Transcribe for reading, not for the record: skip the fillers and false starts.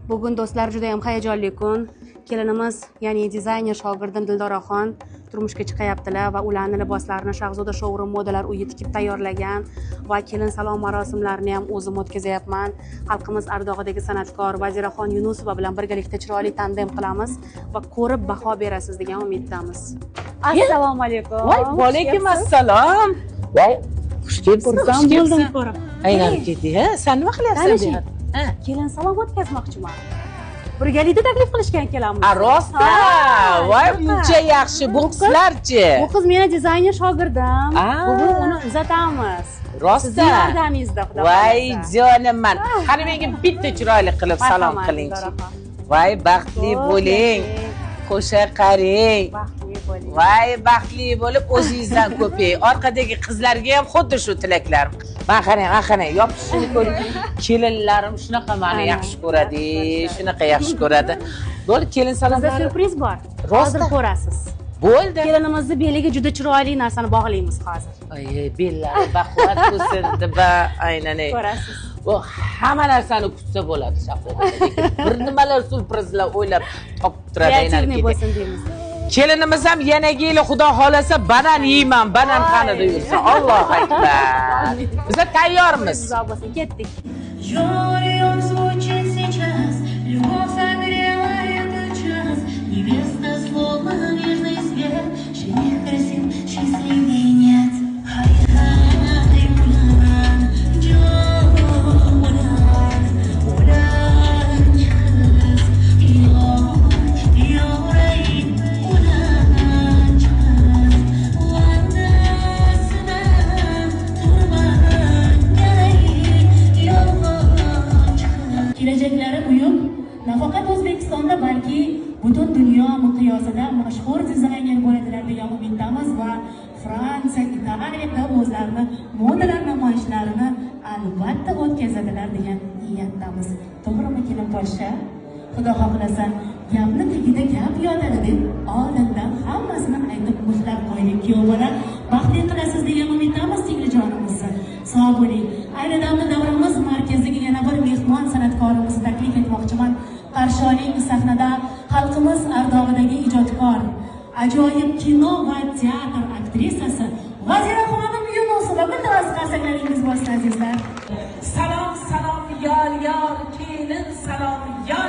Bugun do'stlar juda ham hayajonli kun. Kelinimiz, ya'ni dizayner shogirdim Dildoraxon turmushga chiqayaptilar va ularning liboslarini Shahzoda showroom modalar uyi tikib tayyorlagan va kelin salom marosimlarini ham o'zim o'tkazyapman. Xalqimiz ardog'idagi san'atkor Vaziraxon Yunusova bilan birgalikda chiroyli tandem qilamiz va ko'rib baho berasiz degan umiddamiz. Assalomu alaykum. Voy, alaykum assalom. Voy, xush kelibsiz. Xursand bo'ldim ko'rib. Aylanib ketdik, ha? Sen nima qilyapsan bu yerda? Ha? Kelin salom o'tkazmoqchiman. Birgalikda taklif qilishgan kelamiz. A, rostda. Voy, muncha yaxshi. Bu qizlarchi? Bu qiz meni dizayner shogirdim. Bugun uni uzatamiz. Rostda. Sizning yordamingizda, xudo xohlasa. Voy, jonimman. Qani menga bitta chiroyli qilib salom qilingchi. Voy, baxtli bo'ling. Qo'sha qaring. Baxtli bo'ling. Voy, baxtli bo'lib o'zingizdan ko'ping. Orqadagi qizlarga ham xuddi shu tilaklar. Men qarang, men qarang, yopishishini ko'ring. Kelinlarim shunaqa meni yaxshi ko'radi, shunaqa yaxshi ko'radi. Bo'ldi, kelin salomlari. Bizda syurpriz bor. Hozir ko'rasiz. Bo'ldi. Kelinimizni beliga juda chiroyli narsani bog'laymiz hozir. Ay, bellari baquvvat bo'lsin deb aynan. Ko'rasiz. Bu hamma narsani kutsa bo'ladi Shahzoda. Bir nimalar syurprizlar o'ylab topib turadi aynan. Kreativniy bo'lsin deymiz. Kelinimiz ham yanagi yili xudo xolasa banan yeyman, banan qanida yursin. Allohu akbar. Biz tayyormiz. Uzoq bo'lsin, ketdik. Kelajaklari buyuk, nafaqat O'zbekistonda, balki butun dunyo miqyosida mashhur dizayner bo'ladilar degan umiddamiz va Fransiya, Italiyada o'zlarini modalar namoyishlarini albatta o'tkazadilar degan niyatdamiz. To'g'rimi, kelin poshsha? Xudo xohlasa, gapni tagida gap yotadi deb oldindan hammasini aytib mixlab qo'ydik. Kuyov bola, baxtli qilasiz degan umiddamiz singlijonimizni. Sog' bo'ling. Ayni damda davramiz markaziga yana bir mehmon san'atkorimizni taklif etmoqchiman. Qarshi oling sahnada xalqimiz ardog'idagi ijodkor, ajoyib kino va teatr aktrisasi Vaziraxonim Yunusova. Iltimos, qarsaklaringiz bo'lsin azizlar. Salom, salom, yor, yor, kelin salom, yor.